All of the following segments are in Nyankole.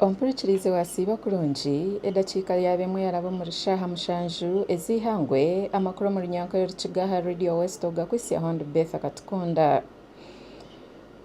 Ompurikirize wasiiba kurungi, edakiika yaaba emwe yaraba omuri shaaha mushanju ez'eihangwe, amakuru omu Runyankore Rukiga aha Radio West ogakuhitsyaho ndi Bertha Katukunda.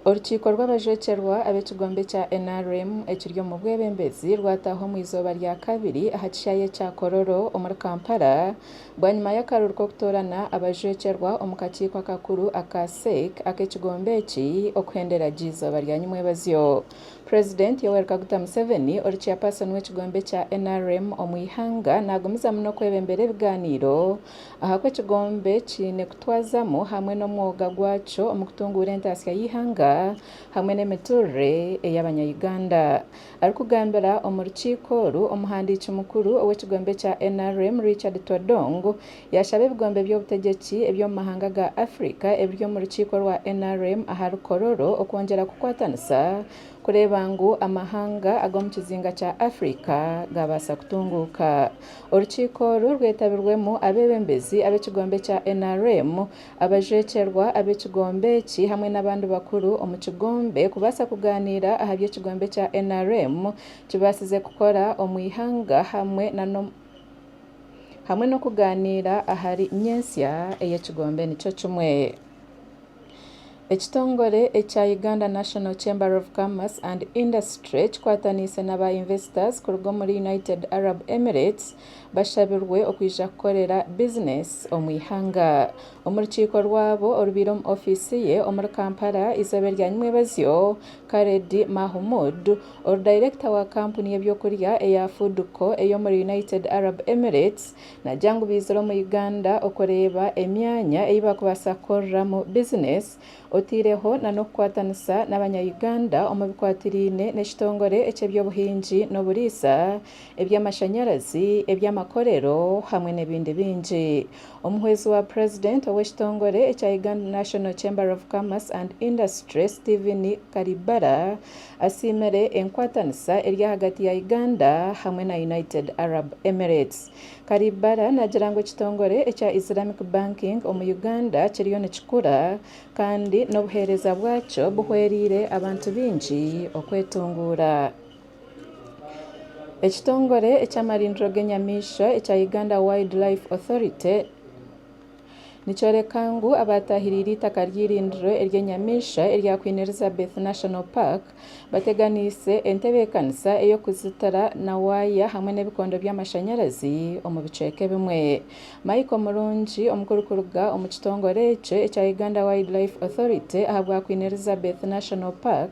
Orukiiko rw'abajwekyerwa ab'ekigombe kya NRM ekiri omu bwebembezi rwataaha omu izooba rya kabiri aha kishaayi ekya Kololo omuri Kampala bwanyima y'akaruuru k'okutoorana abajwekyerwa omu kakiiko akakuru aka CEC ak'ekigombe eki okuhendera gye eizooba rya nyimwebazyo. Purezidenti Yoweri Kaguta Museveni ori Chairperson w'ekigombe kya NRM omu ihanga nagumizamu n'okwebembera ebiganiiro aha ku ekigombe kiine kutwazamu hamwe n'omwoga gwakyo omu kutunguura entaasya y'eihanga hamwe n'emiturire ey'abanya Uganda. Arikugambira omu rukiiko oru, omuhandiiki mukuru ow'ekigombe kya NRM Richard Todong yashaba ebigombe by'obutegyeki eby'omu mahanga ga Africa ebiri omu rukiiko rwa NRM ahari Kololo okwongyera kukwatanisa kureeba ngu amahanga ag'omu kizinga kya Africa gabaasa kutunguuka. Orukiiko oru rwetabirwemu abeebembezi ab'ekigombe kya NRM, abajwekyerwa ab'ekigombe eki hamwe n'abandi bakuru omu kigombe kubaasa kugaaniira aha by'ekigombe kya NRM kibaasize kukora omu ihanga hamwe na hamwe n'okugaaniira ahari nyentsya ey'ekigombe nikyo kimwe. Ekitongore ekya Uganda National Chamber of Commerce and Industry kikwataniise na ba investors kuruga omuri United Arab Emirates bashabirwe okwija kukorera bizinesi omu ihanga. Omu rukiiko rwabo orubaire omu ofiisi ye omuri Kampala eizooba erya nyimwebazyo, Khaled Mahmood, Ori dayirekita wa kampuni y'ebyokurya eya Foodco ey'omuri United Arab Emirates nagira ngu baizire omu Uganda okureeba emyanya ei barikubaasa kukoreramu bizinesi oteireho na n'okukwatanisa n'abanya Uganda omu bikwatiraine n'ekitongore eky'eby'obuhingi n'oburiisa, eby'amashanyarazi, eby'amakorero hamwe n'ebindi bingi. Omuhwezi wa Purezidenti ow'ekitongore ekya Uganda National Chamber of Commerce and Industry, Stephen Kalibara asiimire enkwatanisa eri ahagati ya Uganda hamwe na United Arab Emirates. Kalibara naagira ngu ekitongore ekya Islamic Banking omu Uganda kiriyo nikikura kandi n'obuheereza bwakyo buhwereire abantu baingi okwetunguura. Ekitongore eky'amarindiro g'enyamaishwa ekya Uganda Wildlife Authority nikyoreka ngu abaatahiriire eitaka ry'eirindiro ery'enyamaishwa erya Queen Elizabeth National Park bateganiise entebeekanisa ey'okuzitira na waaya hamwe n'ebikondo by'amashanyarazi omu bicweka ebimwe. Michael Murungi omukuru kuruga omu kitongore ekyo ekya Uganda Wildlife Authority ahabwa Queen Elizabeth National Park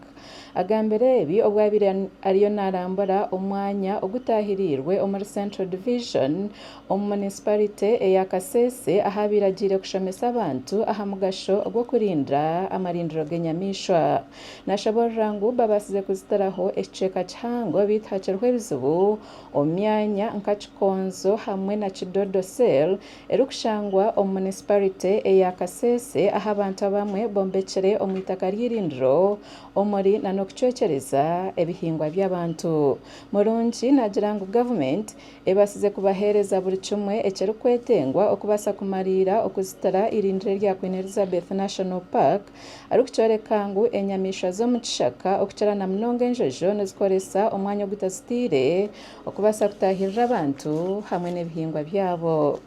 Agambire ebi obu abaire ariyo narambura omwanya ogutahiriirwe omuri Central Division omu munisiparite eya Kasese ahu abaire agiire kushomesa abantu aha mugasho gw'okurinda amarindiro g'enyamaishwa. Nashoborora ngu babaasize kuzitiraho ekicweka kihango beitu hakiriho ebizibu omu myanya nka Kikonzo hamwe na Kidodo Cell erikushangwa omu munisiparite eya Kasese ahu abantu abamwe bombekire omu itaka ry'eirindiro omuri na n'okucwekyereza ebihingwa by'abantu. Murungi naagira ngu gavumenti ebaasize kubaheereza buri kimwe ekirikwetengwa okubaasa kumariira okuzitira eirindiro erya Queen Elizabeth National Park arikukyoreka ngu enyamaishwa z'omu kishaka okukira na munonga enjojo nizikoresa omwanya ogutazitiire Okubaasa kutaahirira abantu hamwe n'ebihingwa byabo.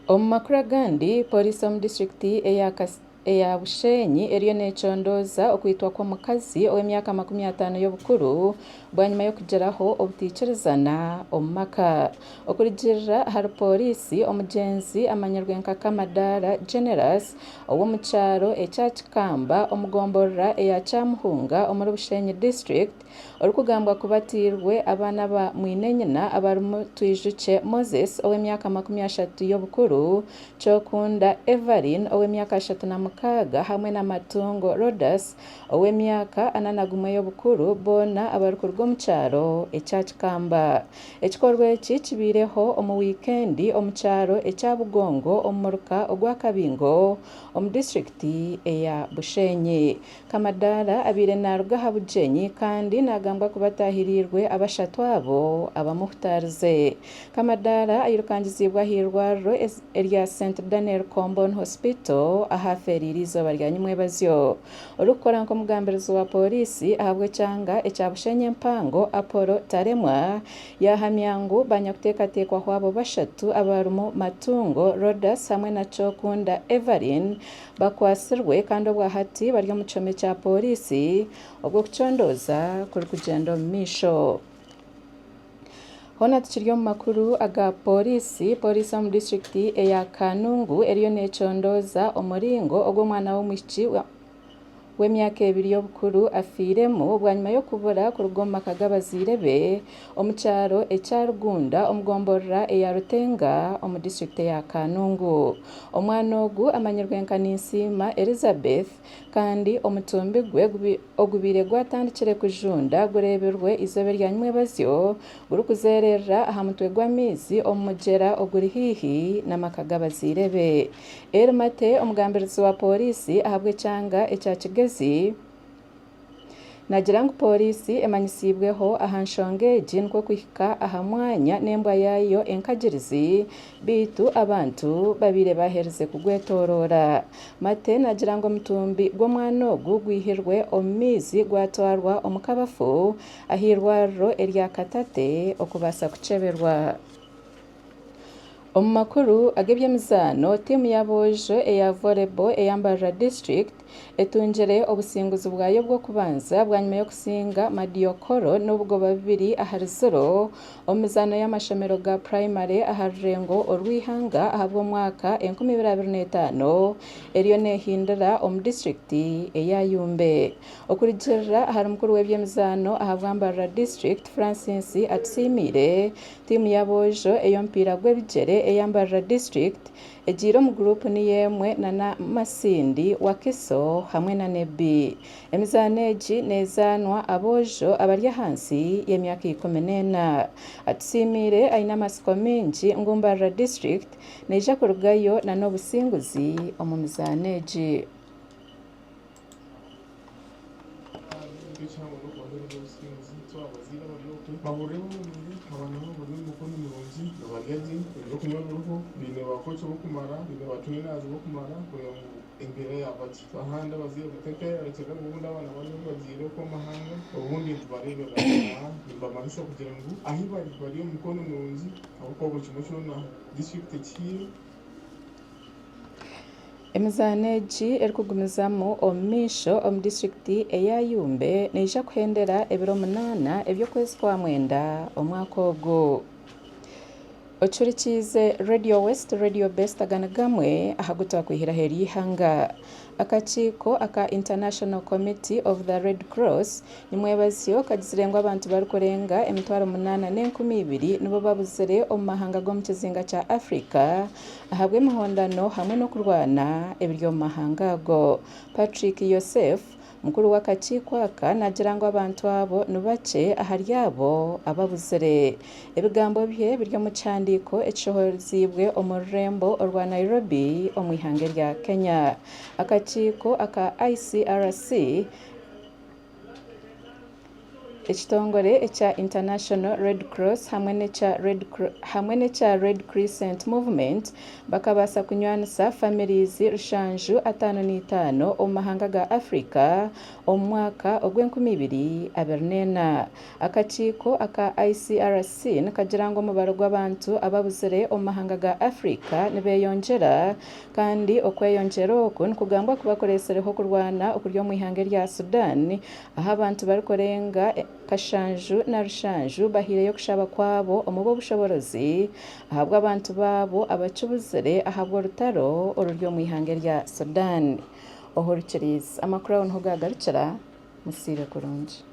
Omu makuru agandi, Pooriisi omu disiturikiti eya Bushenyi eriyo necondooza okwitwa kw'omukazi ow'emyaka 50 y'obukuru bwanyima y'okugiraho obutaikirizana omu maka. Okurugiirira ahari Pooriisi, omugyenzi amanyirwe nka Kamadara Generous ow'omu kyaro ekya Kikamba omu gomborora eya Kyamuhunga omuri Bushenyi disiturikiti Orikugambwa kuba ateirwe abaana ba mwine-nyina abarimu Twijukye Moses ow'emyaka 30 y'obukuru, Kyokunda Everine ow'emyaka 36 hamwe na Matungo Rodas ow'emyaka 41 y'obukuru boona abarikuruga omu kyaro ekya Kikamba. Ekikorwa eki kibaireho omu wiikendi omu kyaro ekya Bugongo omu muruka ogwa Kabingo omu disiturikiti eya Bushenyi. Kamadara abaire naaruga aha bugyenyi kandi naagambwa kuba ataahiriirwe abashatu abo abamuhutaarize. Kamadara airukangiziibwe ah'eirwariro erya St Daniel Comboni Hospital ahu afeereire. eriiri eizooba rya nyimwebazyo. Orikukora nk'omugambirizi wa Pooriisi ahabw'ekyanga ekya Bushenyi empango, Apollo Taremwa, yaahamya ngu banyakuteekateekwaho abo bashatu abarimu Matungo Rodas hamwe na Kyokunda Everine bakwatsirwe kandi obwahati bari omu kihome kya Pooriisi obwo okucondooza kurikugyenda omu maisho. Hoona tukiri omu makuru aga Pooriisi, Pooriisi omu disiturikiti eya Kanungu eriyo necondooza omuringo ogu omwana w'omwishiki w'emyaka ebiri y'obukuru afiiremu bwanyima y'okubura kuruga omu maka g'abazaire be omu kyaro ekya Rugunda omu gomborora eya Rutenga omu disiturikiti eya Kanungu. Omwana ogu amanyirwe nka Ninsiima Elizabeth Kandi omutumbi gwe ogubaire gwatandikire kujunda gureebirwe eizooba erya nyimwebazyo gurikuzeererera aha mutwe gw'amaizi omu mugyera oguri haihi n'amaka g'abazaire be. Elly Mate, omugambirizi wa pooriisi ahabw'ekyanga ekya Kigezi, Naagira ngu pooriisi emanyisiibweho aha nshonga egi nikwo kuhika aha mwanya n'embwa yaayo enkagirizi beitu abantu babaire baaherize kugwetoroora. Mate naagira ngu omutumbi gw'omwana ogu gwihirwe omu maizi gwatwarwa omu kabafu ah'eirwariro erya Katate okubaasa kukyeberwa. Omu makuru ag'eby'emizaano, tiimu y'aboojo eya Volleyball eya Mbarara District etungire obusinguzi bwayo bw'okubanza bwanyima y'okusinga Madiokoro n'obugoba 2-0 omu mizaano y'amashomero ga purayimare aha rurengo orw'eihanga ahabw'omwaka 2025 eriyo nehindira omu disiturikiti eya Yumbe. Okurugiirira ahari mukuru w'eby'emizaano ahabwa Mbarara District, Francis Atusiimiire, Tiimu y'aboojo ey'omupiira gw'ebigyere eya Mbarara District egiire omu guruupu niyo emwe na na Masindi, Wakiso hamwe na Nebbi. Emizaano egi neezaanwa aboojo abari ahansi y'emyaka 14. Atusiimiire aine amatsiko maingi ngu Mbarara District neija kurugayo na n'obusinguzi omu mizaano egi. Bahurire boneire, abaana baabo bari omu mikono mirungi, nibarya gye, ebyokunywa biriho, baine ba kooki b'okumara, baine ba trainers b'okumara kureba ngu embeera yaaba gye. Ahandi abazaire batekeerereka ngu obundi abaana bari bagiire okwo omu mahanga, obundi nitubareeberera nimbamanyisa kugira ngu ahi bari bari omu mikono mirungi ahabw'okuba buri kimwe kyona disiturikiti ekihaire. Emizaano egi erikugumizamu omu maisho omu disiturikiti eya Yumbe neija kuhendera ebiro munaana eby'okwezi kwa mwenda omwaka ogu. Ocurikiize Radio West, Radio Best aga ni gamwe aha gu twakwihire aheeru y'eihanga. Akakiiko aka International Committee of the Red Cross Nyimwebazyo kagizire ngu abantu barikurenga 8200 nibo babuzire omu mahanga g'omu kizinga kya Africa ahabw'emihondano hamwe n'okurwana ebiri omu mahanga ago. Patrick Yosef, mukuru w'akakiiko aka nagira ngu abantu abo nibakye ahari abo ababuzire. Ebigambo bye biri omu kihandiiko ekishohoziibwe omu rurembo orwa Nairobi omu ihanga erya Kenya. Akakiiko aka ICRC Ekitongore ekya International Red Cross hamwe n'ekya Red hamwe n'ekya Red Crescent Movement bakabaasa kunywanisa families 755 omu mahanga ga Africa omu mwaka ogw'enkumi ibiri abiri n'ena. Akakiiko aka ICRC nikagira ngu omubaro gw'abantu ababuzire omu mahanga ga Africa nibeyongyera Kandi okweyongyera oku nikugambwa kuba kureetsireho okurwana okuri omu ihanga erya Sudan ahu abantu barikurenga kashanju na rushanju bahaireyo okushaba kwabo omu b'obushoboorozi ahabw'abantu baabo abakibuzire ahabw'orutaro oruri omu ihanga erya Sudan. Ohurikiriize. Amakuru aho niho gaagarukira. Musiibe kurungi.